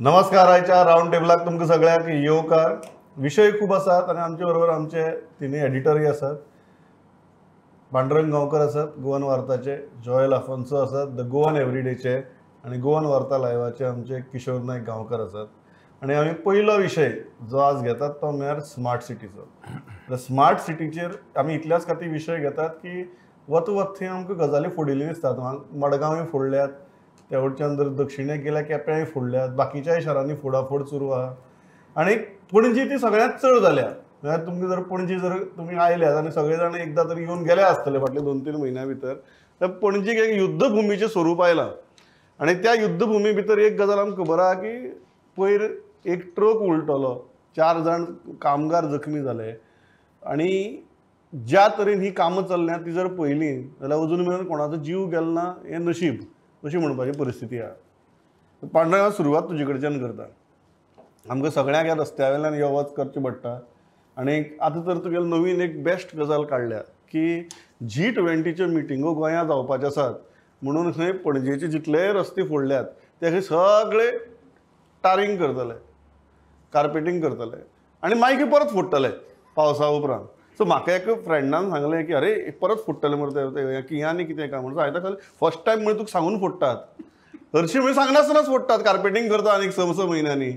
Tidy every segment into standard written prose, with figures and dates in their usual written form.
नमस्कार. आयच्या रावंड टेबलाक तुमकां सगळ्यांक येवकार. विशय खूब आसात आनी आमचे बरोबर आमचे तिनूय एडिटरूय आसात. पांडुरंग गांवकर आसात गोवन वार्ताचे, जॉयल आफोन्सो आसात the Goan एवरीडेचे आनी गोवन वार्ता लायवाचे आमचे किशोर नायक गांवकर आसात. आनी आमी पयलो विशय जो आज घेतात तो म्हळ्यार स्मार्ट सिटीचो. स्मार्ट सिटीचेर आमी इतल्याच खातीर विशय घेतात की वत वत थंय आमकां गजाली फोडिल्ल्यो दिसतात. मडगांवूय फोडल्यात, त्या वटच्यान जर दक्षिणेक गेल्यार केप्यांय फोडल्यात, बाकीच्याय शारांनी फोडाफोड सुरू आहा. आनी पणजी ती सगळ्यांत चड जाल्या. म्हळ्यार तुमकां जर पणजी जर तुमी आयल्यात आनी सगळे जाण एकदां तरी येवन गेले आसतले फाटले 2-3 म्हयन्या भितर, तर पणजीक एक युद्धभुमीचें स्वरूप आयलां. आनी त्या युद्धभुमी भितर एक गजाल आमकां खबर आहा की पयर एक ट्रक उलटलो, 4 जाण कामगार जखमी जाले. आनी ज्या तरेन ही कामां चल्ल्यात ती जर पळयली जाल्यार अजून मेरेन कोणाचो जीव गेलो ना हें नशीब अशी म्हणपाची परिस्थिती आहा. पांडुरंगा, सुरवात तुजे कडच्यान करता. आमकां सगळ्यांक ह्या रस्त्या वयल्यान यो वच करचें पडटा. आनी आतां तर तुगेली नवीन एक बेस्ट गजाल काडल्या की G20च्यो मिटिंगो गोंयांत जावपाच्यो आसात म्हणून खंय पणजेचे जितले रस्ते फोडल्यात ते खंय सगळे टारींग करतले, कार्पेटींग करतले आनी मागीर परत फोडटले पावसा उपरांत. सो म्हाका एका फ्रेंडान सांगलें की अरे परत फोडटले मरे ते कियांनी कितें काय म्हणून. हांवें ताका फर्स्ट टायम म्हणजे तुका सांगून फोडटात, हरशीं म्हणजे सांगनासतनाच फोडटात, कार्पेटींग करता आनीक 6-6 म्हयन्यांनी.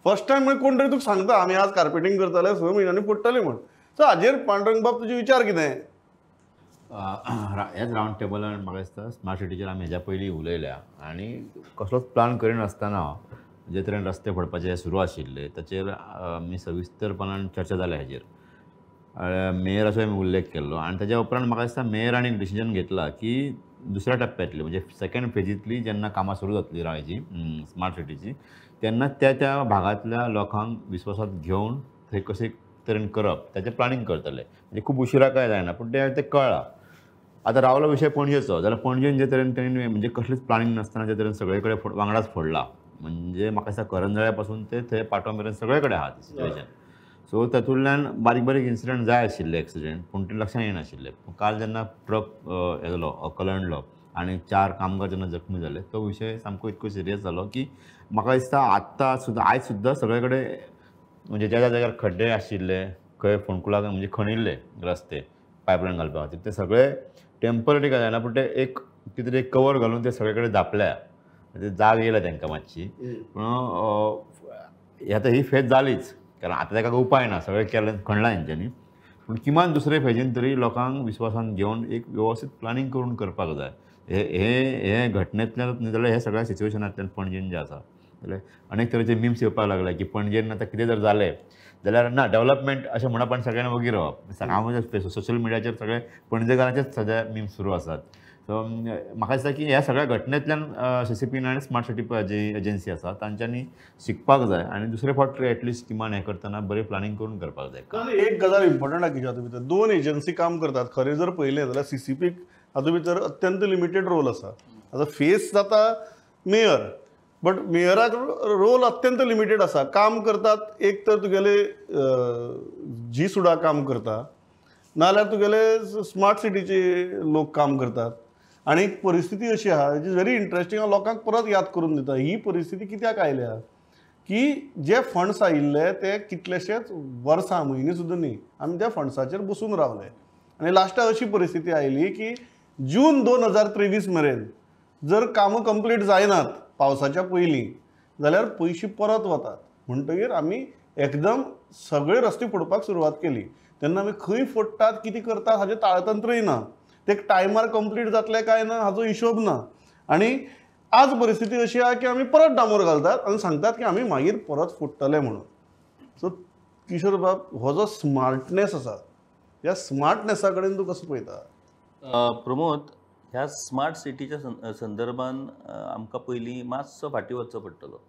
फर्स्ट टायम म्हणजे कोण तरी तुका सांगता आमी आज कार्पेटींग करतले, 6 म्हयन्यांनी फोडटले म्हण. सो हाजेर पांडुरंग बाब तुजे विचार कितें? ह्याच रावंड टेबलान म्हाका दिसता स्मार्ट सिटीचेर आमी हेज्या पयलीं उलयल्या आनी कसलोच प्लान करिनासतना जे तरेन रस्ते फोडपाचे सुरू आशिल्ले ताचेर आमी सविस्तरपणान चर्चा जाल्या. हेजेर मेयराचो आमी उल्लेख केल्लो आनी ताज्या उपरांत म्हाका दिसता मेयरान एक डिसिजन घेतला की दुसऱ्या टप्प्यांतली म्हणजे सेकंड फेजींतली जेन्ना कामां सुरू जातली रायची स्मार्ट सिटीची तेन्ना त्या त्या भागांतल्या लोकांक विस्वासांत घेवन थंय कशें तरेन करप ताचें प्लानींग करतले. म्हणजे खूब उशिरा काय जायना पूण तें कळ्ळां. आतां रावलो विशय पणजेचो जाल्यार पणजेन जे तरेन तेणी म्हणजे कसलीच प्लानींग नासतना जे तरेन सगळे कडेन वांगडाच फोडला, म्हणजे म्हाका दिसता करंजळ्या पासून ते थंय पाटो मेरेन सगळे कडेन आहा सिच्युएशन. सो तातूंतल्यान बारीक बारीक इन्सिडंट जाय आशिल्ले एक्सिडंट पूण ते लक्षांत येनाशिल्ले. काल जेन्ना ट्रक हे जालो कलंडलो आनी 4 कामगार जेन्ना जखमी जाले तो विशय सामको इतको सिरियस जालो की म्हाका दिसता आत्तां सुद्दां आयज सुद्दां सगळे कडेन म्हणजे ज्या ज्या जाग्यार खड्डे आशिल्ले खंय फोंडकुलां म्हणजे खणिल्ले रस्ते पायपलायन घालपा खातीर ते सगळे टेंपररी काय जायना पूण ते एक कितें तरी एक कवर घालून ते सगळे कडेन धापल्या, जाग येयला तांकां मातशी. पूण आतां ही फेज जालीच कारण आतां ताका उपाय ना, सगळें केलें खणलां हेंच्यांनी. पूण किमान दुसरे फेजीन तरी लोकांक विस्वासान घेवन एक वेवस्थीत प्लानींग करून करपाक जाय. हे हे घटनेंतल्यान न्ही जाल्यार हे सगळ्या सिच्युएशनांतल्यान पणजेन जें आसा जाल्यार अनेक तरेचे मिम्स येवपाक लागले की पणजेन आतां कितें जर जालें जाल्यार ना डेवलपमेंट अशें म्हणप आनी सगळ्यांनी वगी रावप. हांव सोशल मिडियाचेर सगळे पणजेकारांचेच सद्या मिम्स सुरू आसात. सो म्हाका दिसता की ह्या सगळ्या घटनेंतल्यान CCPन आनी स्मार्ट सिटी जी एजन्सी आसा तांच्यांनी शिकपाक जाय आनी दुसरे फावट एटलिस्ट किमान हें करतना बरें प्लानींग करून करपाक जाय. एक गजाल इम्पॉर्टंट आहा की हातूंत भितर 2 एजन्सी काम करतात. खरें जर पळयलें जाल्यार CCPक हातूंत भितर अत्यंत लिमिटेड रोल आसा. आतां फेस जाता मेयर, बट मेयराक रोल अत्यंत लिमिटेड आसा. काम करतात एक तर तुगेले जी सुडा काम करता, नाजाल्यार तुगेले स्मार्ट सिटीचे लोक काम करतात. आनी एक परिस्थिती अशी आहा is very interesting, हांव लोकांक परत याद करून दिता ही परिस्थिती कित्याक आयल्या की जे फंड्स आयिल्ले ते कितलेशेच वर्सां म्हयने सुद्दां न्ही आमी त्या फंड्साचेर बसून रावले. आनी लास्टाक अशी परिस्थिती आयली की जून 2023 मेरेन जर कामां कंप्लीट जायनात पावसाच्या पयलीं जाल्यार पयशे परत वतात. म्हणटगीर आमी एकदम सगळे रस्ते फोडपाक सुरवात केली. तेन्ना आमी खंय फोडटात कितें करतात हाजें ताळतंत्रय ना, ते टायमार कंप्लीट जातले काय ना हाजो हिशोब ना. आनी आज परिस्थिती अशी आहा की आमी परत डांबर घालतात आनी सांगतात की आमी मागीर परत फोडटले म्हणून. सो किशोर बाब, हो जो स्मार्टनेस आसा ह्या स्मार्टनेसा कडेन तूं कसो पळयता? प्रमोद, ह्या स्मार्ट सिटीच्या संदर्भान आमकां पयलीं मातसो फाटीं वचचो पडटलो.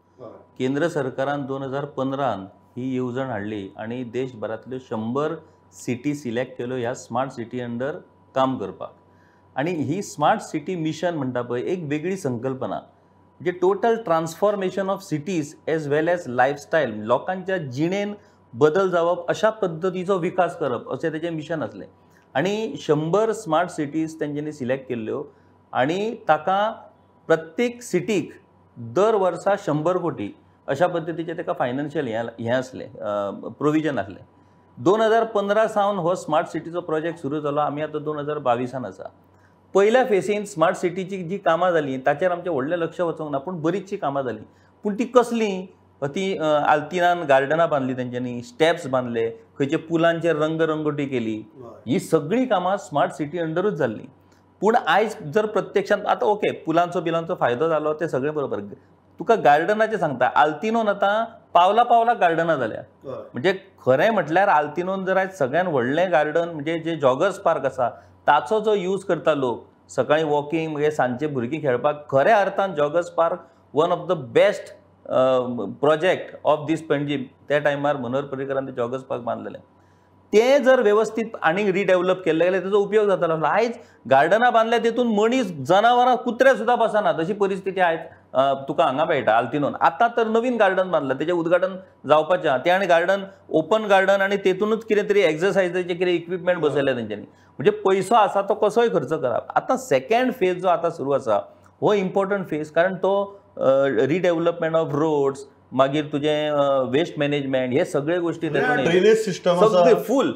केंद्र सरकारान 2015 ही येवजण हाडली आनी देशभरांतल्यो 100 सिटी सिलेक्ट केल्यो ह्या स्मार्ट सिटी अंडर काम करपाक. आनी ही स्मार्ट सिटी मिशन म्हणटा पळय एक वेगळी संकल्पना, म्हणजे total transformation of cities as well as lifestyle, लोकांच्या जिणेन बदल जावप अशा पद्दतीचो विकास करप अशें तेजें मिशन आसलें. आनी 100 स्मार्ट सिटीज तेंच्यांनी सिलेक्ट केल्ल्यो आनी ताका प्रत्येक सिटीक दर वर्सा 100 कोटी अशा पद्दतीचें ताका फायनान्शियल हें आसलें, प्रोविजन आसलें. 2015 सावन हो स्मार्ट सिटीचो प्रोजेक्ट सुरू जालो. आमी आतां 2022 आसा. पयल्या फेसीन स्मार्ट सिटीची जी कामां जालीं ताचेर आमचें व्हडलें लक्ष वचूंक ना, पूण बरीचशीं कामां जालीं. पूण ती कसलीं, ती आल्तिनान गार्डनां बांदलीं तेंच्यांनी, स्टेप्स बांदले, खंयचे पुलांचेर रंगरंगोटी केली, ही सगळीं कामां स्मार्ट सिटी अंडरूच जाल्लीं. पूण आयज जर प्रत्यक्षांत आतां ओके पुलांचो बिलांचो फायदो जालो तें सगळें बरोबर, तुका गार्डनाचें सांगता, आल्तिनोन आतां पावला पावला गार्डनां जाल्या. म्हणजे खरें म्हटल्यार आल्तिनोन जर आयज सगळ्यान व्हडलें गार्डन म्हणजे जे जॉगर्स पार्क आसा ताचो जो यूज करता लोक सकाळीं वॉकिंग, मागीर सांजचे भुरगीं खेळपाक, खऱ्या अर्थान joggers park one of the best project of this Panjim. त्या टायमार मनोहर पर्रीकरान ते जॉगर्स पार्क बांदलेलें, तें जर वेवस्थीत आनीक रिडेवलप केल्लें जाल्यार तेजो उपयोग जातालो. आयज गार्डनां बांदल्या तेतून मनीस, जनावरां, कुत्रे सुद्दां बसनात अशी परिस्थिती आयज तुका हांगा मेळटा आल्तिनोन. आतां तर नवीन गार्डन बांदलां, तेजें उद्घाटन जावपाचें आहा. तें आनी गार्डन ओपन गार्डन आनी तेतूनच कितें तरी एक्सरसायजीचें कितें इक्विपमेंट बसयलें तेंच्यांनी. म्हणजे पयसो आसा तो कसोय खर्च करप. आतां सेकेंड फेज जो आतां सुरू आसा हो इम्पॉर्टंट फेज, कारण तो रिडेवलपमेंट ऑफ रोड्स, मागीर तुजें वेस्ट मॅनेजमेंट, हे सगळे गोष्टी ड्रेनेज सिस्टम सगळे फूल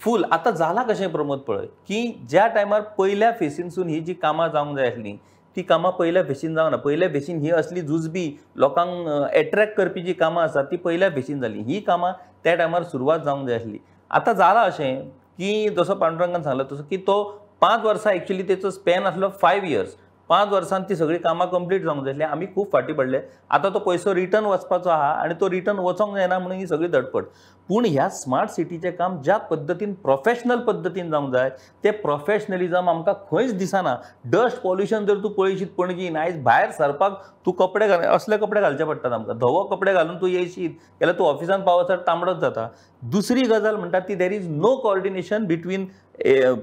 फूल. आतां जालां कशें प्रमोद पळय की ज्या टायमार पयल्या फेसीनसून ही जी कामां जावंक जाय आसलीं ती कामां पयल्या फेसीन जावना. पयल्या फेसीन ही असली जुजबी लोकांक एट्रॅक्ट करपी जी कामां आसात ती पयल्या फेसीन जाली. ही कामां त्या टायमार सुरवात जावंक जाय आसली. आतां जालां अशें की जसो पांडुरंगान सांगला तसो की तो 5 वर्सां एक्चुअली तेचो स्पॅन आसलो 5 इयर्स, 5 वर्सांत ती सगळीं कामां कंप्लीट जावंक जाय आसलीं. आमी खूब फाटीं पडले. आतां तो पयसो रिटर्न वचपाचो आहा आनी तो रिटर्न वचोंक जायना म्हणून ही सगळी धडपड. पूण ह्या स्मार्ट सिटीचें काम ज्या पद्दतीन प्रोफेशनल पद्दतीन जावंक जाय तें प्रोफेशनलिजम आमकां खंयच दिसना. डस्ट पॉल्युशन जर तूं पळयशीत पणजीन आयज भायर सरपाक तूं कपडे घाल, असले कपडे घालचे पडटात आमकां, धवो कपडे घालून तूं येयशीत जाल्यार तूं ऑफिसान पावसर तांबडोच जाता. दुसरी गजाल म्हणटा ती there is no coordination between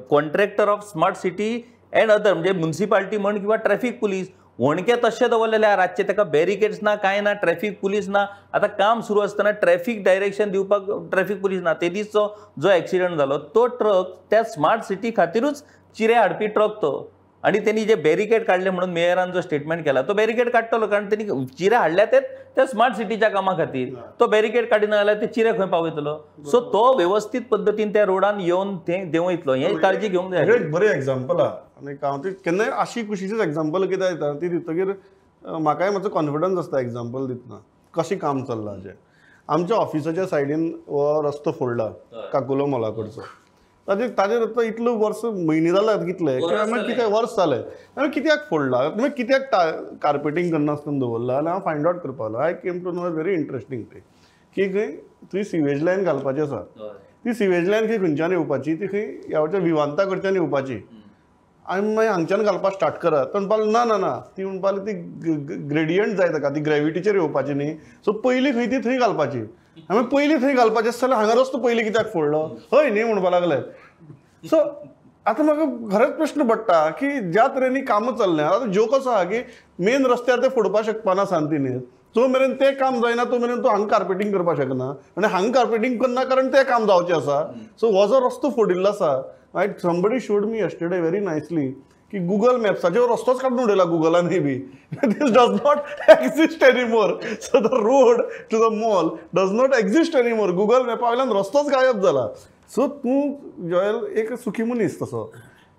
contractor of smart city and other, म्हणजे म्युन्सिपाल्टी म्हण किंवा ट्रॅफिक पुलीस. वणके तशे दवरलेले आहा रातचे, ताका बॅरिकेड्स ना, कांय ना, ट्रॅफिक पुलीस ना. आतां काम सुरू आसतना ट्रॅफिक डायरेक्शन दिवपाक ट्रॅफिक पुलीस ना. ते दीसचो जो एक्सिडंट जालो तो ट्रक त्या स्मार्ट सिटी खातीरूच चिरे हाडपी ट्रक तो, आनी तेणी जे बॅरिकेड काडले म्हणून मेयरान जो स्टेटमेंट केला तो बॅरिकेड काडटलो, कारण तेणी चिरे हाडल्या ते त्या स्मार्ट सिटीच्या कामा खातीर. तो बॅरिकेड काडिना जाल्यार ते चिरे खंय पावयतलो. सो तो वेवस्थीत पद्दतीन त्या रोडान येवन ते देंवयतलो हें काळजी घेवंक जाय. एक बरें एग्जाम्पल आहा आनी हांव ती केन्नाय आशी कुशीचेच एग्जाम्पल कितें दिता ती दितकीर म्हाकाय मातसो कॉन्फिडन्स आसता एग्जाम्पल दितना कशें काम चल्लां. जें आमच्या ऑफिसाच्या सायडीन हो रस्तो फोडला काकुलो मॉला कडचो, ताजेर आतां इतलो वर्स म्हयने जाला कितले कित्याक वर्स जालें हांवें कित्याक फोडला, तुमी कित्याक कार्पेटींग करनासतना दवरला आनी हांव फायंड आवट करपाक लागलो. I came to know very interesting thing की खंय थंय सिवेज लायन घालपाची आसा, ती सिवेज लायन खंय खंयच्यान येवपाची, ती खंय ह्या वटच्या विवांता कडच्यान येवपाची आनी मागीर हांगच्यान घालपाक स्टार्ट करात. तो म्हणपाक ना ना ना, ती म्हणपाक ती ग्रेडियंट जाय ताका, ती ग्रेविटीचेर येवपाची न्ही, सो पयलीं खंय ती थंय घालपाची. हांवें पयलीं थंय घालपाचें आसता जाल्यार हांगा रस्तो पयलीं कित्याक फोडलो हय न्ही म्हणपाक लागले. सो आतां म्हाका खरेंच प्रश्न पडटा की ज्या तरेनी कामां चल्ल्या आतां जोक असो आहा की मेन रस्त्यार ते फोडपाक शकपाना सांतिनेज, जो मेरेन तें काम जायना तो मेरेन तूं हांगा कार्पेटींग करपाक शकना आनी हांगा कार्पेटींग करना कारण तें काम जावचें आसा. सो हो जो रस्तो फोडिल्लो आसा, right, somebody showed me yesterday very nicely की गुगल मॅप्साचेर रस्तोच काडून उडयला गुगलानूय बी. This does not exist anymore. So the road to the mall does not exist anymore. Google मॅपा वयल्यान रस्तोच गायब जाला. सो तूं जॉयल एक सुखी मनीस तसो,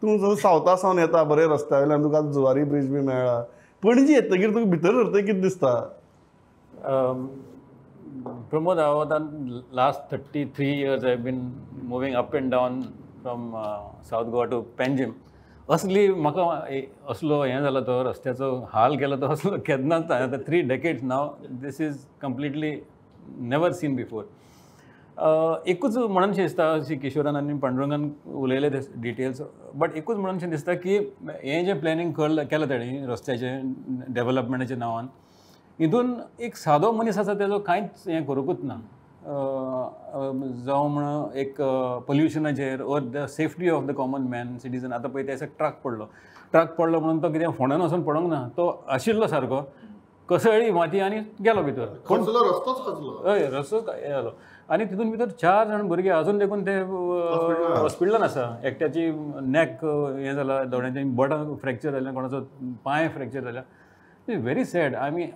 तूं जसो सावथा सावन येता बरे रस्त्या वयल्यान तुका जुवारी ब्रिज बी मेळ्ळा, पणजी येतकीर तुका भितर सरतकीर कितें दिसता? Pramod, हांव आतां last 33 years I been moving up and down from South Goa to Panjim. असली म्हाका असलो हें जाला तो रस्त्याचो हाल केला तो असलो केन्नाच आतां 3 decades now this is completely never seen before. एकूच म्हणनशें दिसता, अशी किशोरान आनी पांडुरंगान उलयले ते डिटेल्स, बट एकूच म्हणनशें दिसता की हें जें प्लॅनिंग केलां तेणें रस्त्याचें डेवलपमेंटाच्या नांवान, हितून एक सादो मनीस आसा तेजो कांयच हें करुंकूच ना, जावं म्हण एक पोल्युशनाचेर or the safety of the common man citizen. आतां पळय त्या दिसा ट्रक पडलो, ट्रक पडलो म्हणून तो कितें फोंड्यान वचून पडोंक ना, तो आशिल्लो सारको कसळी माती आनी गेलो भितर, हय रस्तोच हें जालो आनी तितून भितर 4 जाण भुरगे अजून देखून ते हॉस्पिटलान आसा. एकट्याची नॅक हें जाला, दोळ्यांची बोटां फ्रॅक्चर जाल्या, कोणाचो पांय फ्रॅक्चर जाल्या. Very sad. आमी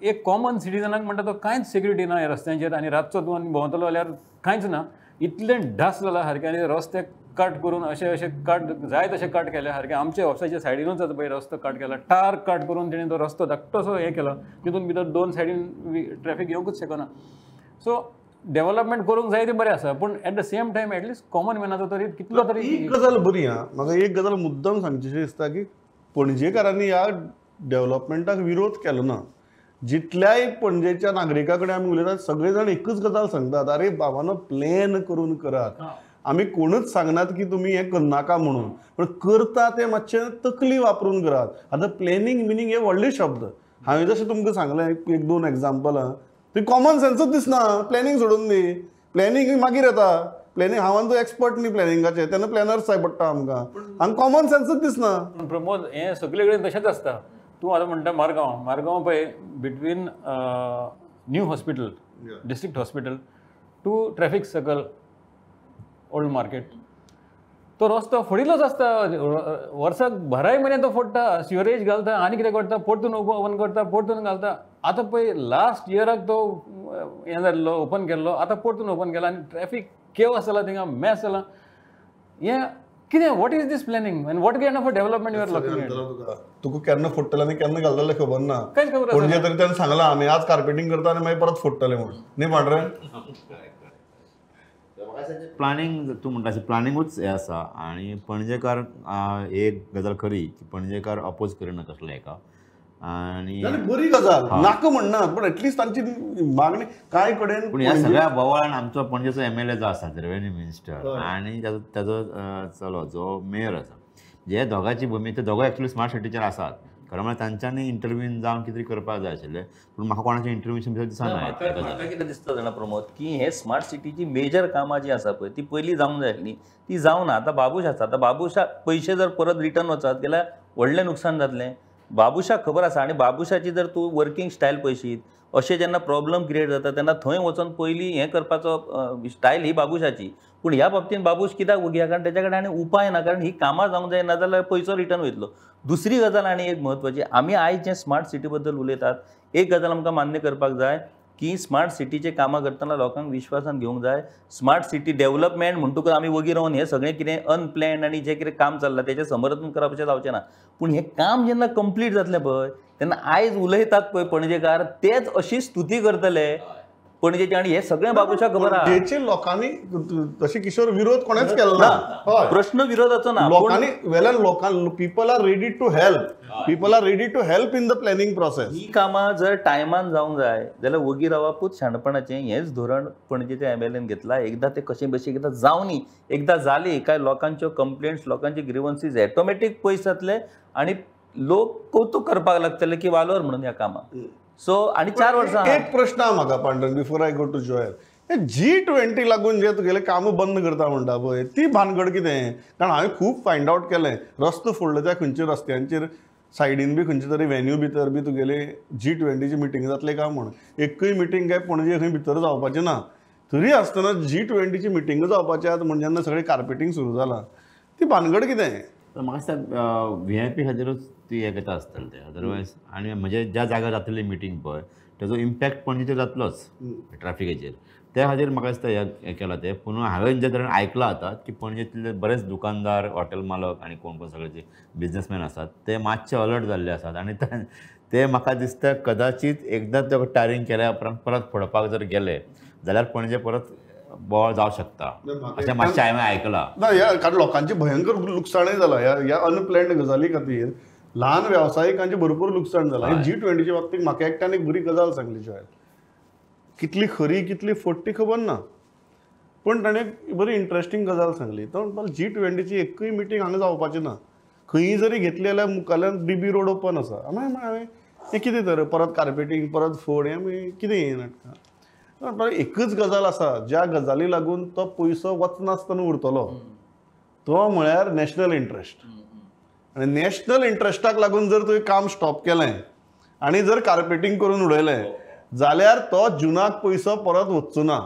एक कॉमन सिटीजनाक म्हणटा तो कांयच सेक्युरिटी ना ह्या रस्त्यांचेर आनी रातचो तूं भोंवतलो जाल्यार कांयच ना. इतलें ढास जाला सारकें आनी रस्ते कट करून अशें अशें कट जाय तशें कट केले सारकें. आमच्या ऑफिसाच्या सायडीनूच आतां पळय रस्तो कट केला, टार कट करून तेणें तो रस्तो धाकटोसो हें केला, तितून भितर दोन सायडीन ट्रॅफिक येवंकूच शकना. सो डेव्हलपमेंट करूंक जाय तें बरें आसा, पूण at the same time at least common मॅनाचो तरी कितलो तरी. एक गजाल बरी आहा, म्हाका एक गजाल मुद्दम सांगचीशी दिसता की पणजेकारांनी ह्या डेव्हलपमेंटाक विरोध केलो ना. जितल्याय पणजेच्या नागरिकां कडेन आमी उलयतात सगळे जाण एकूच गजाल सांगतात, अरे बाबानो प्लॅन करून करात. आमी कोणूच सांगनात की तुमी हें करनाका म्हणून, पण करता तें मातशें तकली वापरून करात. आतां प्लॅनिंग मिनींग हे व्हडले शब्द. हांवें जशें तुमकां सांगलें एक दोन एग्जाम्पलां, ती कॉमन सेन्सूच दिसना. प्लॅनिंग सोडून दी, प्लॅनिंग मागीर येता. प्लॅनिंग हांव तो एक्सपर्ट न्ही प्लॅनिंगाचे, तेन्ना प्लॅनर्स जाय पडटा आमकां. हांगा कॉमन सेन्सूच दिसना. पूण प्रमोद हें सगळे कडेन तशेंच आसता. तूं आतां म्हणटा मारगांव, मारगांव पळय between new hospital, district hospital to traffic circle old market, तो रस्तो फोडिल्लोच आसता. वर्साक बाराय म्हयने तो फोडटा, सिवरेज घालता आनी कितें करता, परतून ओपन करता, परतून घालता. आतां पळय लास्ट इयराक तो हें जाल्लो ओपन केल्लो, आतां परतून ओपन केला आनी ट्रॅफीक केवस जाला थिंगा, मॅस जाला. हें कितें, what is this planning and what kind of a development you are looking at? तुका केन्ना फोडटले आनी केन्ना घालतले खबर ना. कांयच खबर पणजे तरी ताणें सांगलां आमी आज कार्पेटींग करता आनी मागीर परत फोडटले म्हणून. न्ही पांडुरंग? प्लॅनिंग तूं म्हणटा अशें प्लॅनिंगूच हें आसा. आनी पणजेकार एक गजाल खरी की पणजेकार अपोज करिना कसल्या हेका, आनी बरी गजाल नाका म्हणना, पूण एटलिस्ट तांची मागणी कांय कडेन. पूण ह्या सगळ्या बोवाळान आमचो पणजेचो एम एल ए जो आसा, रेवेन्यू मिनिस्टर, आनी ताजो चलो जो मेयर आसा, जे दोगांची भुमिका, ते दोगांय एक्चुअली स्मार्ट सिटीचेर आसात. खरें म्हळ्यार तांच्यांनी इंटरव्यून जावन कितें करपाक जाय आशिल्लें, पूण म्हाका कोणाचें इंटरव्यूशन भितर दिसना. म्हाका कितें दिसता जाणा प्रमोद, की हे स्मार्ट सिटीची मेजर कामां जीं आसा पळय ती पयलीं जावंक जाय आसली, ती जावना. आतां बाबूश आसा, आतां बाबूशा पयशे जर परत रिटर्न वचत जाल्यार व्हडलें नुकसान जातलें. बाबूशाक खबर आसा, आनी बाबूशाची जर तूं वर्किंग स्टायल पळयशीत, अशें जेन्ना प्रॉब्लम क्रिएट जाता तेन्ना थंय वचोन पयलीं हें करपाचो स्टायल ही बाबूशाची. पूण ह्या बाबतीन बाबूश कित्याक वगी, कारण तेच्या कडेन आनी उपाय ना, कारण ही कामां जावंक जाय, नाजाल्यार पयसो रिटर्न वयतलो. दुसरी गजाल आनी एक म्हत्वाची, आमी आयज जें स्मार्ट सिटी बद्दल उलयतात, एक गजाल आमकां मान्य करपाक जाय की स्मार्ट सिटीचें कामां करतना लोकांक विश्वासान घेवंक जाय. स्मार्ट सिटी डेव्हलपमेंट म्हणटकच आमी वगी रावन हें सगळें कितें अनप्लॅन्ड आनी जें कितें काम चल्लां तेचें समर्थन करप अशें जावचें ना. पूण हें काम जेन्ना कंप्लीट जातलें पळय तेन्ना आयज उलयतात पळय पणजेकार, तेच अशी स्तुती करतले पणजेची. आनी हें सगळें बाबूशाक खबर आहा. पणजेचे लोकांनी तशें किशोर विरोध कोणेच केलो ना, प्रश्न विरोधाचो ना. लोकांनी वेल्यान लोकांक, people are ready to help, people are ready to help in the planning process. ही कामां जर टायमान जावंक जाय जाल्यार वगी रावपूच शाणपणाचें. हेंच धोरण पणजेच्या एम एल एन घेतलां. एकदां तें कशें बशें एकदां जावनी, एकदां जाली काय लोकांच्यो कंप्लेंट्स, लोकांचे ग्रिवन्सीज ऑटोमॅटीक पयस जातले आनी लोक कौतूक करपाक लागतले की वालोर म्हणून ह्या कामाक. सो आनी 4 वर्सां एक प्रश्न आहा म्हाका Pandurang, before I go to Joel, G20 लागून जे तुगेले कामां बंद करता म्हणटा पळय ती भानगड कितें? कारण हांवें खूब फायंड आवट केलें, रस्तो फोडलो त्या खंयच्या रस्त्यांचेर सायडीन बी खंयचे तरी व्हेन्यू भितर बी तुगेले G20ची मिटींग जातले काय म्हूण, एकूय मिटींग काय पणजे खंय भितर जावपाची ना. तरी आसतना G20ची मिटींग जावपाची आहा म्हण जेन्ना सगळें कार्पेटींग सुरू जालां, ती भानगड कितें? म्हाका दिसता व्ही I P खातीरूच ती हें करता आसतलें तें, अदरवायज. आनी म्हणजे ज्या जाग्यार जातली मिटींग पळय तेजो इम्पॅक्ट पणजेचेर जातलोच, ट्रॅफिकाचेर. त्या खातीर म्हाका दिसता हें केलां तें. पूण हांवें जे तरेन आयकलां आतां की पणजेंतले बरेच दुकानदार, हॉटेल मालक आनी कोण कोण सगळे जे बिजनसमॅन आसात ते मातशे अलर्ट जाल्ले आसात. आनी ते म्हाका दिसता कदाचीत एकदां ते टायरींग केल्या उपरांत परत फोडपाक जर गेले जाल्यार पणजे परत बोवाळ जावं शकता अशें मातशें हांवें आयकलां. ना, ह्या कारण लोकांचें भयंकर लुकसाणय जालां ह्या अनप्लॅन्ड गजाली खातीर. ल्हान वेवसायिकांचें भरपूर लुकसाण जालां. G20च्या बाबतींत म्हाका एकट्यान एक बरी गजाल सांगली जॉयल, कितली खरी कितली फट खबर ना, पूण ताणें एक बरी इंट्रस्टींग गजाल सांगली. तो म्हणपाक G20ची एकूय मिटींग हांगा जावपाची ना, खंयी जरी घेतली जाल्यार मुखाल्यान डीबी रोड ओपन आसा. मागीर हांवें हें कितें तर परत कार्पेटींग परत फोड, हें कितें हें नाटकां. एकच गजाल आसा ज्या गजाली लागून तो पयसो वचनासतना उरतलो, तो म्हळ्यार नॅशनल इंट्रस्ट. आनी नॅशनल इंट्रस्टाक लागून जर तुवें काम स्टॉप केलें आनी जर कार्पेटींग करून उडयलें जाल्यार तो जुनाक पयसो परत वचचो ना.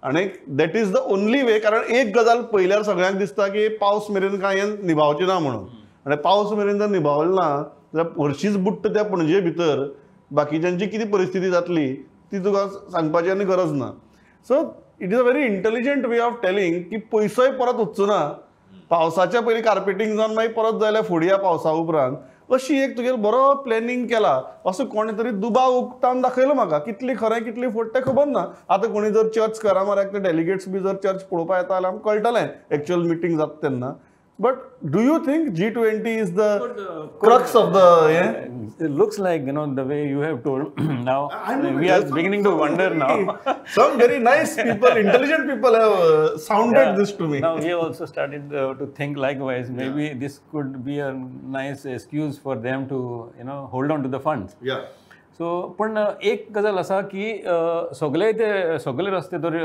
आनी that is the only way. कारण एक गजाल पळयल्यार सगळ्यांक दिसता की पावस मेरेन कांय निभावचें ना म्हणून, आनी पावस मेरेन जर निभावलें ना जाल्यार हरशींच बुडटा त्या पणजे भितर बाकीच्यांची कितें परिस्थिती जातली ती तुका सांगपाची आनी गरज ना. So it is a very intelligent way of telling की पयसोय परत वचचो ना, पावसाच्या पयलीं कार्पेटींग जावन मागीर परत जाल्यार फुडया पावसा उपरांत अशी एक तुगेलो बरो प्लॅनिंग केला असो कोणें तरी दुबाव उक्तावन दाखयलो म्हाका. कितली खरें कितली फट तें खबर ना. आतां कोणी जर चर्च करा माराक ते डेलिगेट्स बी जर चर्च पळोवपा येता जाल्यार आमकां कळटलें एक्चुअल मिटींग जाता तेन्ना. But do you think G20 is the crux of the It looks like, you know, the way you have told now, we are beginning to wonder now. Some very nice people, intelligent people have sounded this to me. Now we have also started to think likewise. Maybe this could be a nice excuse for them to, you know, hold on to the funds. Yeah. So, पण एक गजाल आसा की सगळे ते सगळे रस्ते जर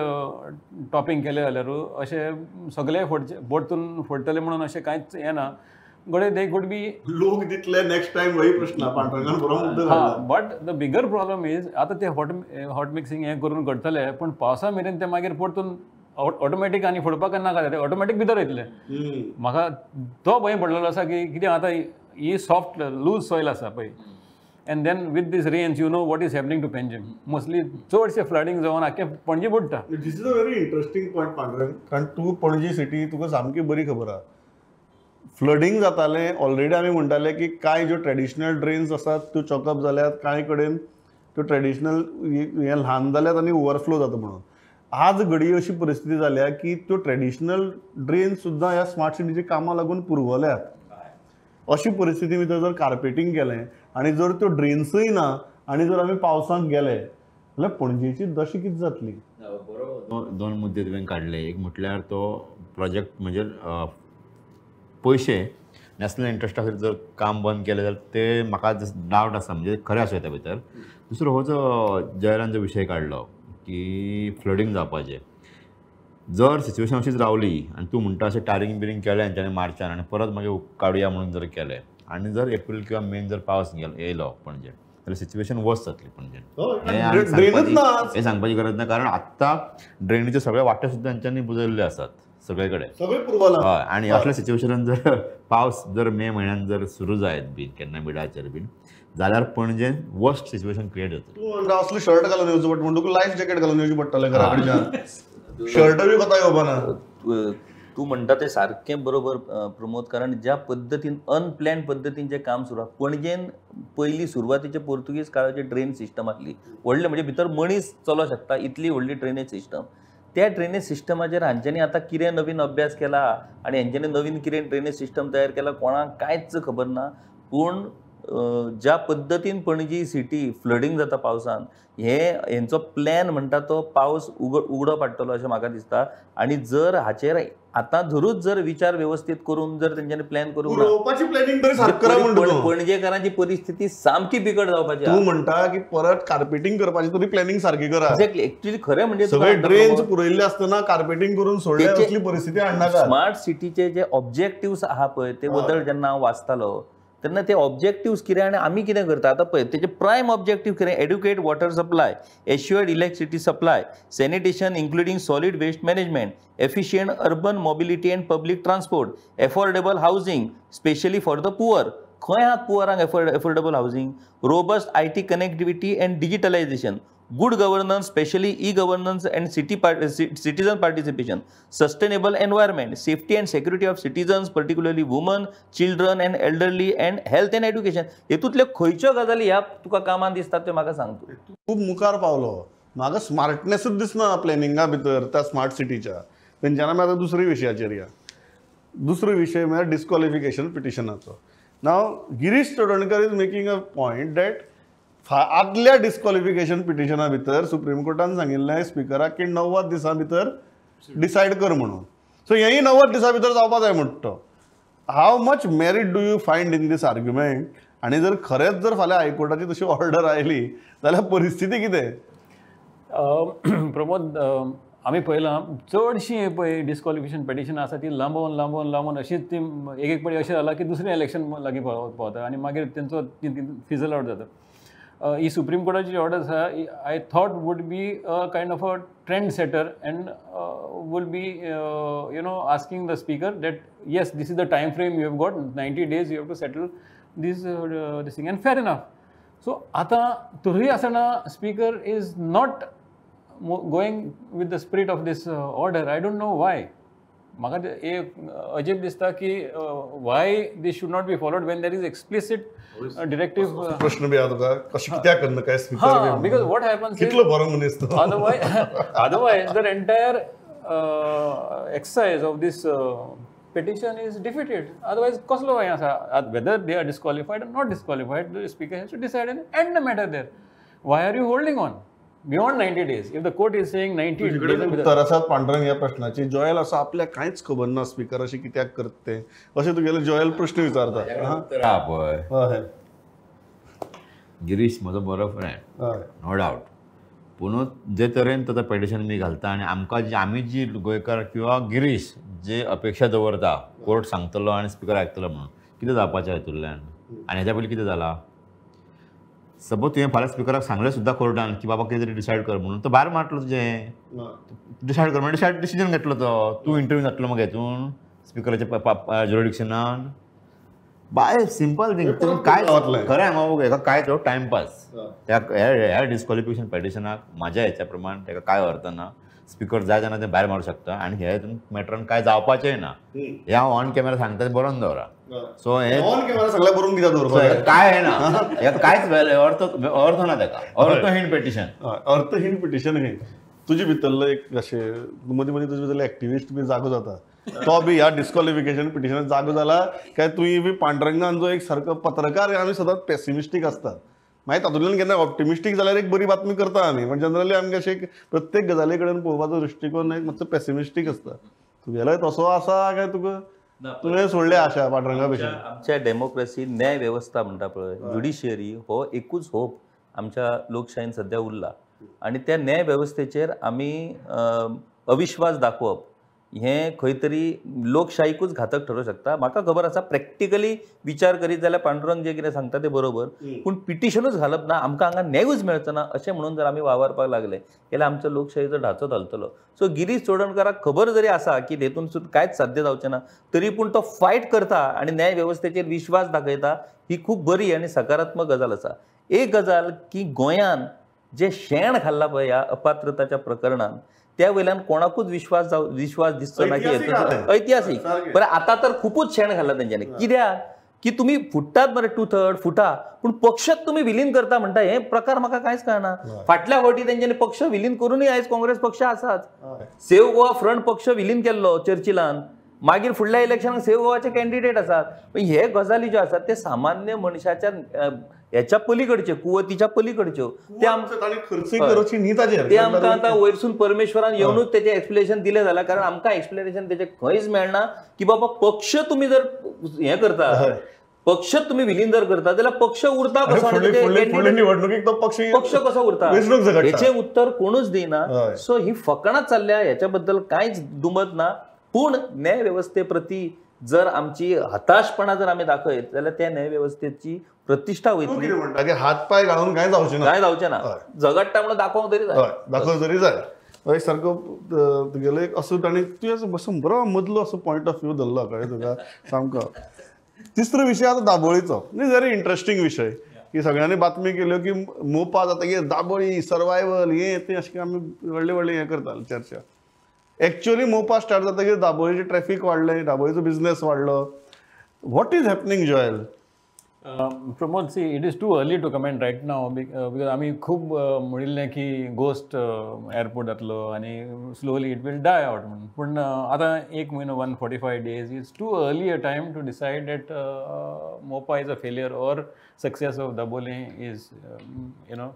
टॉपिंग केले जाल्यार अशें सगळे फोडचे परतून फोडटले म्हणून अशें कांयच येना. घडये they could be लोक दितले नेक्स्ट टायम वही प्रश्न पांडुरंगान बरो मुद्दो घातला. But the bigger problem is आतां ते हॉट मिक्सिंग हें करून करतले पूण पावसा मेरेन ते मागीर परतून ऑटोमॅटीक आनी फोडपाक नाका, ते ऑटोमॅटीक भितर वयतले. म्हाका तो भंय पडलेलो आसा की कितें आतां ही सॉफ्ट लूज सॉयल आसा पळय, and then with this rains you know what is happening to Panjim. Mostly चडशें फ्लडिंग जावन आख्खें पणजे बुडटा. This is a very interesting point Pandurang, कारण तूं पणजी सिटी तुका सामकी बरी खबर आहा. फ्लडींग जातालें ऑलरेडी आमी म्हणटाले की कांय ज्यो ट्रेडिशनल ड्रेन्स आसात त्यो चॉकअप जाल्यात, कांय कडेन त्यो ट्रेडिशनल हें ल्हान जाल्यात आनी ओवरफ्लो जाता म्हणून. आज घडये अशी परिस्थिती जाल्या की त्यो ट्रेडिशनल ड्रेन्स सुद्दां ह्या स्मार्ट सिटीच्या कामाक लागून पुरवल्यात. अशी परिस्थिती भितर जर कार्पेटींग केलें आनी जर त्यो ड्रेन्सूय ना आनी जर आमी पावसांत गेले जाल्यार पणजेची दशा कितें जातली? दोन मुद्दे तुवें काडले. एक म्हटल्यार तो प्रोजेक्ट म्हणजे पयशे नॅशनल इंट्रस्टा खातीर जर काम बंद केलें जाल्यार ते म्हाका डावट आसा, म्हणजे खरें आसूं येता भितर. दुसरो हो जो जयरान जो विशय काडलो की फ्लडींग जावपाचें, जर सिच्युएशन अशीच रावली आनी तूं म्हणटा अशें टारींग बिरींग केलें हेंच्यांनी मार्चान आनी परत मागीर काडुया म्हणून जर केलें आनी जर एप्रील किंवा मेन जर पावस येयलो पणजे जाल्यार सिच्युएशन वर्स जातली पणजेन. हें सांगपाची गरज ना, कारण आत्तां ड्रेनीच्यो सगळे वाटे सुद्दां हेंच्यांनी बुजयल्ले आसात सगळे कडेन. हय, आनी असल्या सिच्युएशनान जर पावस जर मे म्हयन्यान जर सुरू जायत बीन केन्ना मिडाचेर बीन जाल्यार पणजेन वर्स्ट सिच्युएशन क्रिएट जातली. तूं म्हणटा असलो शर्ट घालून येवचो पडटा म्हण तुका लायफ जॅकेट घालून येवचें पडटलें घरा कडच्यान, शर्ट बी कोता येवपा ना. तूं म्हणटा तें सारकें बरोबर प्रमोद, कारण ज्या पद्दतीन अनप्लॅन पद्दतीन जें काम सुरू आसा पणजेन. पयलीं सुरवातीचे पोर्तुगीज काळाची ड्रेन सिस्टम आसली व्हडलें, म्हणजे भितर मनीस चलो शकता इतली व्हडली ड्रेनेज सिस्टम. त्या ड्रेनेज सिस्टमाचेर हांच्यांनी आतां कितें नवीन अभ्यास केला आनी हांच्यांनी नवीन कितें ड्रेनेज सिस्टम तयार केला कोणाक कांयच खबर ना. पूण ज्या पद्दतीन पणजी सिटी फ्लडींग जाता पावसान, हे हेंचो प्लॅन म्हणटा तो पावस उगडो पाडटलो अशें म्हाका दिसता. आनी जर हाचेर आतां धरूच जर विचार वेवस्थीत करून जर तेंच्यांनी प्लॅन करूंक ना, पणजेकारांची परिस्थिती सामकी बिकट जावपाची. तूं म्हणटा की परत कार्पेटींग करपाची तरी प्लॅनिंग सारकी करा. एक्झॅक्टली, एक्चुअली खरें म्हणजे सगळे ड्रेन्स पुरयल्ले आसतना कार्पेटींग करून सोडले असली परिस्थिती हाडनाका. स्मार्ट सिटीचे जे ऑब्जेक्टिव्स आहा पळय ते बद्दल जेन्ना हांव वाचतालो तेन्ना ते ऑब्जेक्टिव्स कितें आनी आमी कितें करता आतां पळय तेजे प्रायम ऑब्जेक्टिव कितें, educate water supply, assured electricity supply, sanitation including solid waste management, efficient urban mobility and public transport, affordable housing specially for the poor. खंय आहात पुअरांक affordable housing, robust IT connectivity and digitalisation, good governance specially e governance and citizen participation, sustainable environment, safety and security of citizens particularly women, children and elderly, and health and education. हेतूंतल्यो खंयच्यो गजाली ह्या तुका कामान दिसतात त्यो म्हाका सांग. तूं खूब मुखार पावलो, म्हाका स्मार्टनेसूच दिसना प्लॅनिंगा भितर त्या स्मार्ट सिटीच्या. तेंच्यान आमी आतां दुसऱ्या विशयाचेर या. दुसरो विशय म्हळ्यार डिस्क्वॉलिफिकेशन पिटिशनाचो. Now Girish Chodankar is making a point that आदल्या डिस्क्वॉलिफिकेशन पिटिशना भितर सुप्रीम कोर्टान सांगिल्लें स्पिकराक की 90 दिसां भितर डिसायड कर म्हणून. सो हेंय 90 दिसां भितर जावपा जाय म्हणटा तो. How much merit do you find in this argument? आनी जर खरेंच जर फाल्यां हायकोर्टाची तशी ऑर्डर आयली जाल्यार परिस्थिती कितें? प्रमोद, आमी पळयलां चडशीं पळय डिस्क्वॉलिफिकेशन पिटिशन आसा ती लांबोवन लांबोवन लांबोवन अशीच ती एक एक पाटी अशें जालां की दुसरें इलेक्शन लागीं पावता आनी मागीर तेंचो फिजल आवट जाता. ही सुप्रीम कोर्टाची ऑर्डर आसा I thought would be a kind of a trend setter and would be you know asking the speaker that yes this is the time frame you have got 90 days you have to settle this this thing, and fair enough. So आतां तरूय आसतना speaker is not going with the spirit of this order. I don't know why. म्हाका एक अजीब दिसता की why this should not be followed when there is explicit directive. प्रश्न बी आहा तुका कशें कित्याक करना काय स्पीकर, because what happens कितलो बरो मनीस तो. Otherwise the entire exercise of this petition is defeated. Otherwise कसलो हें आसा, whether they are disqualified or not disqualified, the speaker has to decide and end the matter there. Why are you holding on beyond 90 days? If the court is saying 90 days, उत्तर आसात पांडुरंग ह्या प्रश्नाची. जॉयल असो आपल्याक कांयच खबर ना स्पीकर अशें कित्याक करता तें, अशें तुगेले जॉयल प्रश्न विचारता. उत्तर पळय, गिरीश म्हजो बरो फ्रेंड, नो डावट, पूण जे तरेन तो पेटिशन मी घालता आनी आमकां जी आमी जी गोंयकार किंवा गिरीश जे अपेक्षा दवरता कोर्ट सांगतलो आनी स्पिकर आयकतलो म्हणून, कितें जावपाचें हितूंतल्यान? आनी हेज्या पयलीं कितें जालां? सपोज तुवें फाल्यां स्पिकराक सांगलें सुद्दां कोर्टान की बाबा कितें तरी डिसायड कर म्हणून, तो भायर मारतलो तुजें, डिसायड कर म्हणून डिसायड डिसिजन घेतलो तो, तूं इंटरव्यू जातलो मागीर हेतून स्पिकराच्या ज्युरिडिक्शनान. बाय सिंपल थिंग, काय खरें हांगा हेका काय तो टायमपास. त्या ह्या डिस्क्वॉलिफिकेशन पेटिशनाक म्हाज्या हेच्या प्रमाण तेका काय अर्थ ना. स्पिकर जाय जाणा तें भायर मारूं शकता आनी ह्या हितून मॅटरान काय जावपाचेंय ना. हें हांव ऑन कॅमेरा सांगता तें बरोवन दवरा. सो हें ऑन कॅमेरा सगळें बरोवन कित्याक दवरपाक काय ना, हेका कांयच अर्थ ना तेका, अर्थहीण पेटिशन, अर्थहीण पेटिशन. हें तुजे भितरलो एक अशें मदीं मदीं तुजे भितरलो एक्टिविस्ट बी जागो जाता, तो बी ह्या डिस्क्वॉलिफिकेशन पिटिशनान जागो जाला काय तुवें बी पांडुरंगान जो एक सारको पत्रकार, आमी सदांच पेसिमिस्टीक आसतात, मागीर तातूंतल्यान केन्ना ऑप्टिमिस्टीक जाल्यार एक बरी बातमी करता आमी, पण जनरली आमकां अशें प्रत्येक गजाली कडेन पळोवपाचो दृश्टिकोन एक मातसो पेसिमिस्टीक आसता. तुगेलोय तसो आसा काय तुका तुवें सोडले आशा पांडुरंगा भशेन? आमच्या डेमोक्रेसी न्याय वेवस्था म्हणटा पळय, ज्युडिशियरी हो एकूच होप आमच्या लोकशायेन सद्या उरला आनी त्या न्याय वेवस्थेचेर आमी अविश्वास दाखोवप हें खंय तरी लोकशाहीकूच घातक ठरूं शकता. म्हाका खबर आसा प्रॅक्टिकली विचार करीत जाल्यार पांडुरंग जें कितें सांगता तें बरोबर, पूण पिटिशनूच घालप ना, आमकां हांगा न्यायूच मेळचो ना अशें म्हणून जर आमी वावरपाक लागले जाल्यार आमचो लोकशाहीचो ढाचो घालतलो. सो गिरीश चोडणकाराक खबर जरी आसा की हेतून सुद्दां कांयच साध्य जावचें ना, तरी पूण तो फायट करता आनी न्याय वेवस्थेचेर विश्वास दाखयता, ही खूब बरी आनी सकारात्मक गजाल आसा. एक गजाल की गोंयान जे शेण खाल्ला पळय ह्या अपात्रताच्या प्रकरणान, त्या वयल्यान कोणाकूच विश्वास दिसचो ना की ऐतिहासीक. बरें आतां तर खुपूच शेण घाल्ला तेंच्यांनी, कित्याक की तुमी फुट्टात बरें 2/3 फुटा, पूण पक्षच तुमी विलीन करता म्हणटा, हे प्रकार म्हाका कांयच कळना. फाटल्या फावटी तेंच्यांनी पक्ष विलीन करूनय आयज काँग्रेस पक्ष आसाच. सेव गोवा फ्रंट पक्ष विलीन केल्लो चर्चिलान, मागीर फुडल्या इलेक्शनाक सेव गोवाचे कॅन्डिडेट आसात. हे गजाली ज्यो आसात ते सामान्य मनशाच्या ह्याच्या पलीकडच्यो, कुवतीच्या पलीकडच्यो, ते आमकां ते आमकां आतां वयरसून परमेश्वरान येवनूच तेचें एक्सप्लेनेशन दिलें जाल्यार, कारण आमकां एक्सप्लेनेशन तेचें खंयच मेळना की बाबा पक्ष तुमी जर हें करता, पक्ष तुमी विलीन जर करता जाल्यार पक्ष उरता कसो, पक्ष कसो उरता, हेचें उत्तर कोणूच दिना. सो ही फकाणां चल्ल्या, हेच्या बद्दल कांयच दुमत ना. पूण न्याय वेवस्थे प्रती जर आमची हताशपणा जर आमी दाखयत जाल्यार त्या न्याय वेवस्थेची प्रतिश्ठा वयतली. म्हणटा की हात पांय घालून कांय जावचें ना, कांय जावचें ना, झगडटा म्हणून दाखोवंक तरी जाय, दाखोवंक तरी जाय. सारको तुगेलो एक असो ताणें तुवें असो बरो मदलो असो पॉयंट ऑफ व्यू धरलो, कळ्ळें तुका सामको. तिसरो विशय आतां दाबोळीचो, व्हेरी इंट्रस्टींग विशय की सगळ्यांनी बातमी केल्यो की मोपा जातकीर दाबोळी सर्वायवल हें तें अशें आमी व्हडले व्हडले हें करताले चर्चा. एक्चुअली मोपा स्टार्ट जातकीर दाबोळीचें ट्रॅफीक वाडलें, दाबोळीचो बिजनेस वाडलो. What is happening Joel? Pramod, see, it is too early to comment right now because आमी खूब म्हणिल्लें की गोस्ट एअरपोर्ट जातलो आनी slowly it will die out म्हणून, पूण आतां एक म्हयनो 145 days it's too early a time to decide that Mopa is a failure or success of Dabolim is you know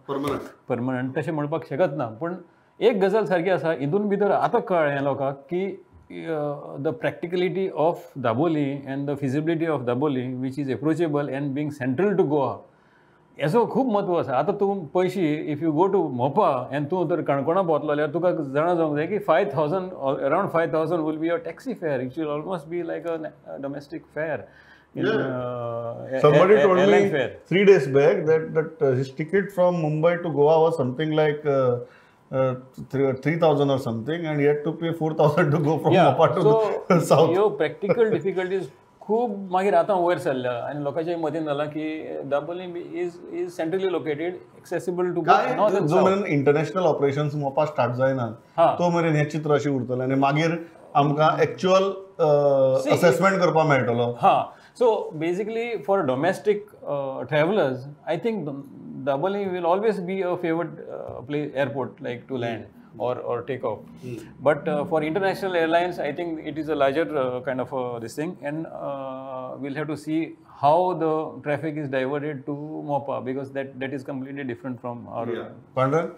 permanent, तशें म्हणपाक शकत ना. पूण एक गजाल सारकी आसा, हितून भितर आतां कळ्ळें लोकांक की the practicality of Dabolim and the feasibility of Dabolim, which is approachable and being central to Goa, हेचो खूब म्हत्व आसा. आतां तूं पयशी if you go to Mopa and तूं जर काणकोणा पावतलो जाल्यार तुका जाणा जावंक जाय की 5,000 around 5,000 will be your taxi fare, it will almost be like a domestic fare. Somebody told me 3 days back that his ticket from Mumbai to Goa was something like 3,000 or something, and he had to pay 4,000 to go from Mopa to south. Your practical difficulties खूब मागीर आतां वयर सरल्या आनी लोकांच्या मतीन जालां की Dabolim is centrally located, accessible to north. जो मेरेन इंटरनॅशनल ऑपरेशन्स मोपा स्टार्ट जायना तो मेरेन हें चित्र अशें उरतलें आनी मागीर आमकां एक्चुअल असेसमेंट करपाक मेळटलो. हां, so basically for domestic travellers I think Dabolim will always be a favoured place airport like to land or take off. But for international airlines, I think it is a larger kind of this thing, and we'll have to see how the traffic is diverted to Mopa, because that is completely different from our. Pardon?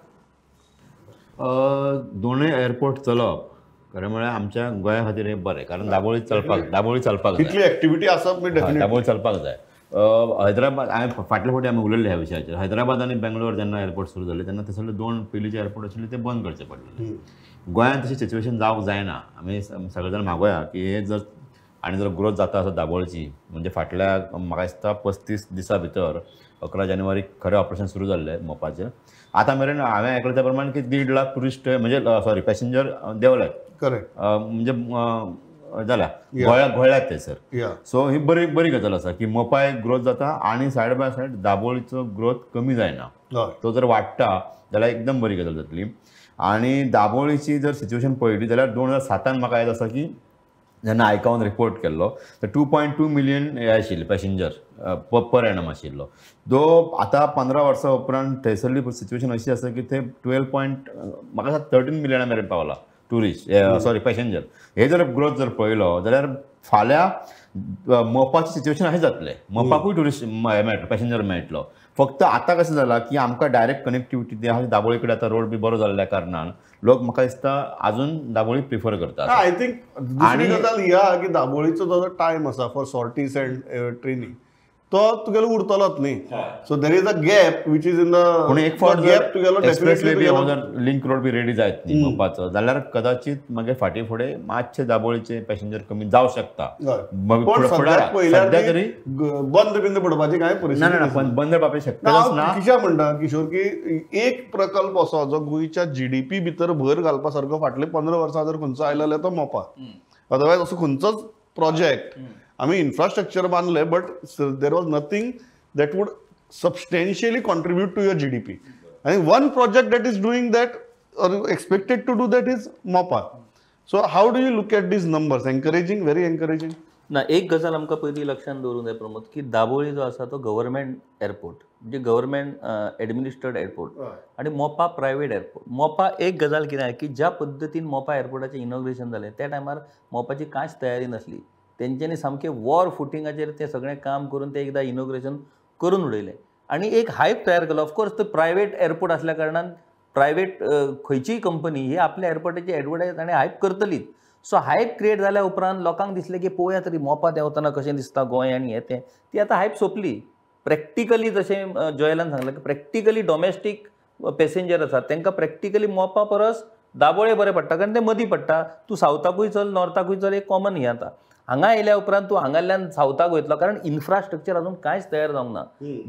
दोनूय airport चलप खरें म्हळ्यार आमच्या गोंया खातीर हें बरें, कारण दाबोळी चलपाक इतली एक्टिविटी आसप दाबोळी चलपाक जाय. हैदराबाद हांवें फाटले फावटी आमी उलयल्ले ह्या विशयाचेर. हैदराबाद आनी बेंगलोर जेन्ना एअरपोर्ट सुरू जाले तेन्ना थंयसरले दोन पयलींचे एअरपोर्ट आशिल्ले ते बंद करचे पडलेले. गोंयांत तशी सिच्युएशन जावंक जायना. आमी सगळे जाण मागोया की हे जर आनी जर ग्रोथ जाता आसा दाबोळची, म्हणजे फाटल्या म्हाका दिसता 35 दिसां भितर 11 जानेवारीक खरें ऑपरेशन सुरू जाल्लें मोपाचें. आतां मेरेन हांवें आयकलां त्या प्रमाण की 1.5 लाख ट्युरिस्ट म्हणजे सॉरी पॅसेंजर देंवले. करेक्ट, म्हणजे जाल्या गोळ्यात थंयसर. सो ही बरी बरी गजाल आसा की मोपाय ग्रोथ जाता आनी सायड बाय सायड दाबोळीचो ग्रोथ कमी जायना, तो जर वाडटा जाल्यार एकदम बरी गजाल जातली. आनी दाबोळीची जर सिच्युएशन पळयली जाल्यार 2007 म्हाका याद आसा की जेन्ना आयकावन रिपोर्ट केल्लो तर 2.2 मिलियन हे आशिल्ले पॅसेंजर पर एनम आशिल्लो. दो आतां 15 वर्सां उपरांत थंयसरली सिच्युएशन अशी आसा की ते 12 म्हाका 13 मिलियना मेरेन पावला ट्युरिस्ट सॉरी पॅसेंजर. हे जर ग्रोथ जर पळयलो जाल्यार फाल्यां मोपाचें सिच्युएशन अशें जातलें, मोपाकूय ट्युरिस्ट मेळटलो, पॅसेंजर मेळटलो. फक्त आतां कशें जालां की आमकां डायरेक्ट कनेक्टिविटी ती आसा दाबोळी कडेन. आतां रोड बी बरो जाल्ल्या कारणान लोक म्हाका दिसता अजून दाबोळी प्रिफर करतात. I think दुसरी गजाल ही आहा की दाबोळीचो जो टायम आसा फॉर सॉर्टीज अँड ट्रेनिंग तो तुगेलो उरतलोच न्ही. So there is a gap which is in the पूण एक फावट गॅप तुगेलो एक्सप्रेस वे बी जर लिंक रोड बी रेडी जायत न्ही मोपाचो जाल्यार कदाचित मागीर फाटीं फुडें मातशे दाबोळीचे पॅसेंजर कमी जावं शकता. सद्या तरी बंद बिंद पडपाची कांय परिस्थिती ना, बंद पडपाची शक्यताच ना. कित्याक म्हणटा किशोर की एक प्रकल्प असो जो गोंयच्या जीडीपी भितर भर घालपा सारको फाटले 15 वर्सां जर खंयचो आयलो जाल्यार तो मोपा. अदरवायज असो खंयचोच प्रोजेक्ट आमी infrastructure बांदले but there was nothing that would substantially contribute to your GDP. आनी one project that is doing that or expected to do that is Mopa. So how do you look at these numbers? Encouraging, very encouraging. ना, एक गजाल आमकां पयलीं लक्षांत दवरूंक जाय प्रमोद, की दाबोळी जो आसा तो गव्हर्मेंट एअरपोर्ट, म्हणजे गव्हर्मेंट एडमिनिस्टर्ड एअरपोर्ट, आनी मोपा प्रायवेट एअरपोर्ट. मोपा एक गजाल कितें आहा की ज्या पद्दतीन मोपा एअरपोर्टाचें इनॉग्रेशन जालें त्या टायमार मोपाची कांयच तयारी नासली. तेंच्यांनी सामकें वॉर फुटिंगाचेर तें सगळें काम करून तें एकदां इनॉग्रेशन करून उडयलें आनी एक हायप तयार केलो. ऑफकोर्स तो प्रायवेट एअरपोर्ट आसल्या कारणान प्रायवेट खंयचीय कंपनी ही आपल्या एअरपोर्टाची एडवर्टायज आनी हायप करतलीच. सो हायप क्रिएट जाल्या उपरांत लोकांक दिसलें की पळोवया तरी मोपा देंवतना कशें दिसता गोंय आनी हें तें. ती आतां हायप सोंपली. प्रॅक्टिकली जशें जॉयलान सांगलां की प्रॅक्टिकली डॉमेस्टीक पॅसेंजर आसात तांकां प्रॅक्टिकली मोपा परस दाबोळे बरें पडटा, कारण तें मदीं पडटा. तूं सावथाकूय चल नॉर्थाकूय चल, एक कॉमन हें आतां. हांगा आयल्या उपरांत तूं हांगाल्यान सावथाक वयतलो, कारण इन्फ्रास्ट्रक्चर अजून कांयच तयार जावंक ना.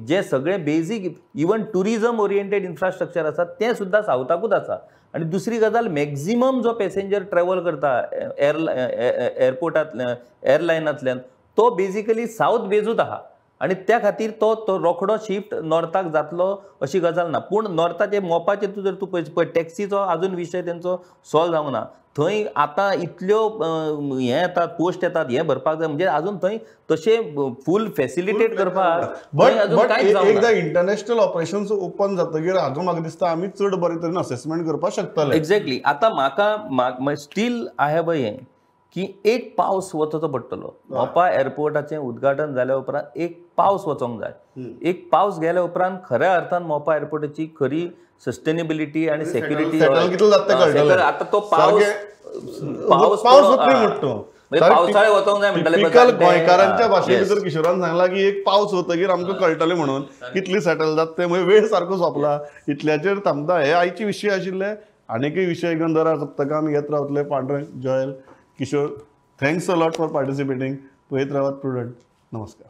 जें सगळें basic even tourism oriented infrastructure आसा तें सुद्दां सावथाकूच आसा. आनी दुसरी गजाल, मॅक्झिमम जो पॅसेंजर ट्रॅवल करता एअरपोर्टांतल्यान एअरलायनांतल्यान तो बेजिकली सावथ बेजूच आहा आनी त्या खातीर तो तो रोखडो शिफ्ट नॉर्थाक जातलो अशी गजाल ना. पूण नॉर्थाचे मोपाचे तूं जर तूं पळय टॅक्सीचो अजून विशय तेंचो सॉल्व जावंक ना. थंय आतां इतल्यो हें येतात पोस्ट येतात हें भरपाक जाय, म्हणजे अजून थंय तशें फूल फेसिलिटेट करपाक बट एकदां इंटरनॅशनल ऑपरेशन्स ओपन जातकीर हाजो म्हाका दिसता आमी चड बरे तरेन असेसमेंट करपाक शकतले. एक्झॅक्टली. आतां म्हाका स्टील I have a हें की एक पावस वचचो पडटलो. मोपा एअरपोर्टाचें उद्घाटन जाल्या उपरांत एक पावस वचोंक जाय. एक पावस गेल्या उपरांत खऱ्या अर्थान मोपा एअरपोर्टाची खरी सस्टेनेबिलिटी आनी सेक्युरिटी आतां तो पावस पावस पावसाळे वचोंक जाय म्हणटाले गोंयकारांच्या भाशे भितर किशोरान सांगला की एक पावस वतकीर आमकां कळटलें म्हणून कितली सेटल जाता तें. वेळ सारको सोंपला, इतल्याचेर थांबता. हे आयचे विशय आशिल्ले, आनीकय विशय घेवन दर सप्तका आमी येत रावतले. Pandurang, Joel, Kishore, thanks a lot for participating. पळयत रावात प्रुडंट. नमस्कार.